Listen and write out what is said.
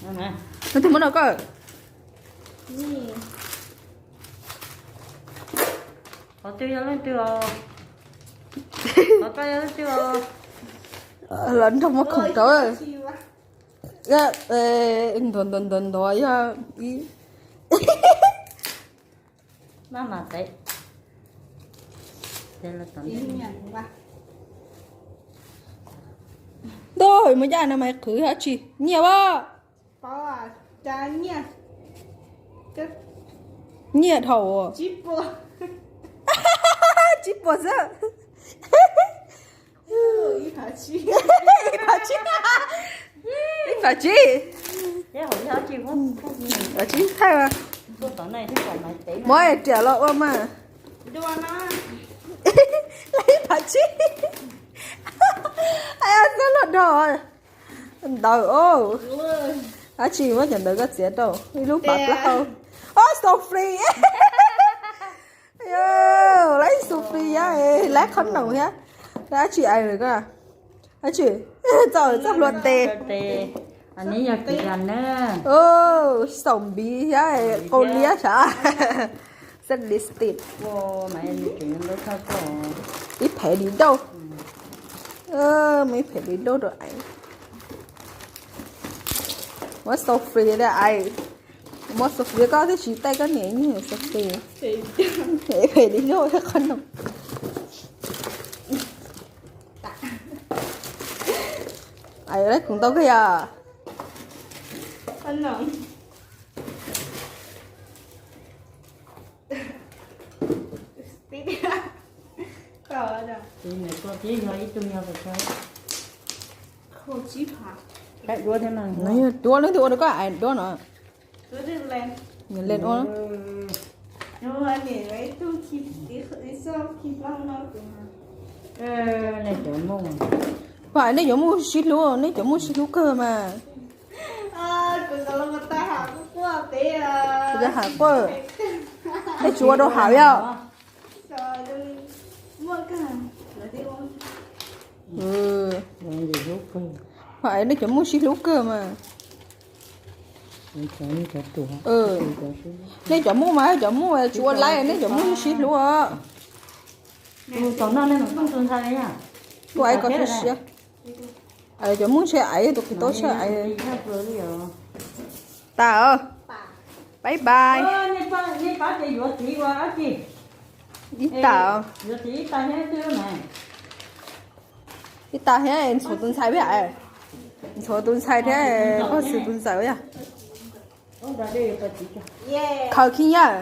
Leej twg muab rau koj? Qhov twg yog leej twg os? Qhov koj yog leej twg os? Los nrog muab khoom rau. Ntuav ntuav ntuav yog ib. Maj mam tev. Ntuj, mus caj no mas qhwv dab tsi? Nyiaj as. Nyiaj dhau. Tsib puas xwb. Ib phav tsib. Ib phav tsib. Phav tsib thaij. Muab riam los ua mas. Ib phav tsib. Xab luaj dhau. Ntawd os. Dab tsi muab cov ntawd koj txiav rau ib lub pam plaub hau. Os, so free. Laib so free thiab, laib qhob noom thiab. Dab tsi ais lawm koj? Dab tsi? Txoj, txoj hlua tes. Xaum npiv thiab, qau liab sav. Xab lipstick. Ib phev li dauj. Muaj ib phev li dauj rau ais. Muab so free li ais. Muab so free koj twb tsis taij koj niam ib nyuag so free. Ib phev li dauj qhob noom. Ais, laib khoom ntau kawg yom. Duab leej twg ua rau koj ais duab no? Len ua. Pom nej cov muj sib hlub, nej cov muj sib hlub kawg mas. Kuv has quaj, nej tsis ua rau hav yom? Pom nej cov muj sib hlub kawg mas. Nej cov muj mas cov muj tsis ua laib, nej cov muj sib hlub os. Tus ais koj siab. Cov muj ntshe ais tus qis tau tsawg ais. Tas os. Bye bye. Ib tas. Ib tas thiab ntxhuav tus ntxhais thiab. Ntxhuav tus ntxhais thiab, pog xwm tus ntxhais yog. Khaws khib nyiab.